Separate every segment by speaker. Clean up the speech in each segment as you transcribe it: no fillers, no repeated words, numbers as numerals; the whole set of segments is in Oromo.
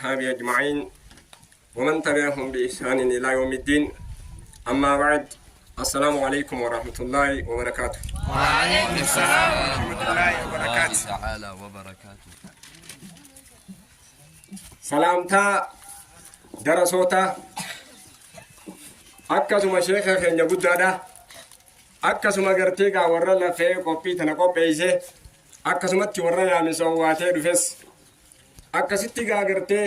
Speaker 1: وأصحابه أجمعين ومن تبعهم بإحسان إلى يوم الدين. أما بعد، السلام عليكم ورحمة الله وبركاته.
Speaker 2: وعليكم السلام ورحمة الله وبركاته.
Speaker 3: تعالى وبركاته.
Speaker 1: Salaamtaa darasoota, akkasuma sheeka keenya guddaadha, akkasuma gartee gaa warra lafee qophii tana qopheeyse, akkasumatti warra yaamisa waatee dhufes, akkasitti gaa gartee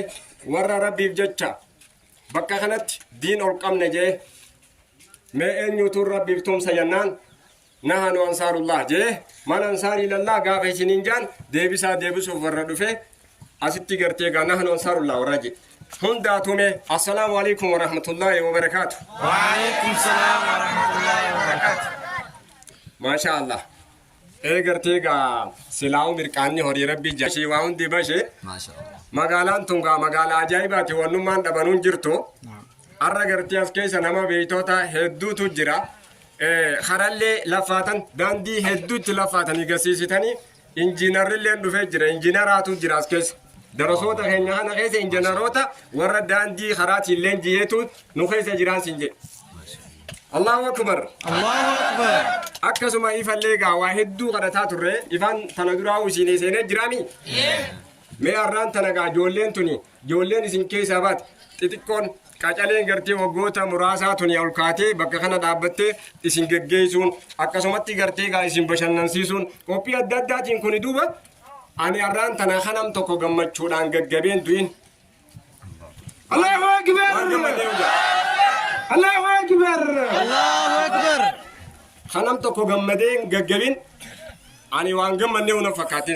Speaker 1: warra Rabbiif jecha bakka kanatti diin ol qabne jee, mee eenyuutuun Rabbiif tumsa jennaan, nahanu ansaarullah jee, man ansaarii lallaa gaafa isiniin jaan deebisaa deebisuuf warra dhufe, asitti gartee gaa nahanu ansaarullah warra je hundaatume, assalaamu alaikum warahmatullaahi wabarakaatu.
Speaker 2: وعليكم السلام ورحمة الله وبركاته.
Speaker 1: Maasha Allah, ee gartee gaa silaa'u mirqaanni horii Rabbii jashii waa hundi bashe.
Speaker 3: ما شاء الله.
Speaker 1: Magaalaan tun gaa magaalaa ajaa'ibaati, wannummaan dhabanuun jirtu. Har'a gartee as keessa nama beeytoota hedduutu jira. Karallee laffaatan, daandii hedduutti laffaatanii gasiisitanii, injiinarrillee dhufee jira, injiinaraatu jira as keessa. Darasoota keenya kana keessa injiinaroota warra daandii karaatiin leenji'eetu nu keessa jiraan siin jedhe. Allahu akbar.
Speaker 2: الله أكبر.
Speaker 1: Akkasuma ifallee gaa waa hedduu kadhataa turre, ifaan tana duraa isin seenee jiraami. Mee har'aan tana gaa ijoolleen tuni, ijoolleen isin keessaa baate xixiqqoon qacaleen gartee waggoota muraasaa tuni ol kaatee bakka kana dhaabbattee isin geggeessuun, akkasumatti gartee gaa isin bashannansiisuun qophii adda addaatiin kuni duuba ani har'aan tana kanam tokko gammachuudhaan gaggabeen du'in.
Speaker 2: الله أكبر.
Speaker 1: Waan gammadee hojaa.
Speaker 2: الله أكبر.
Speaker 3: الله أكبر.
Speaker 1: Kanam tokko gammadeen gaggabin ani waan gammannee una fakkaatin.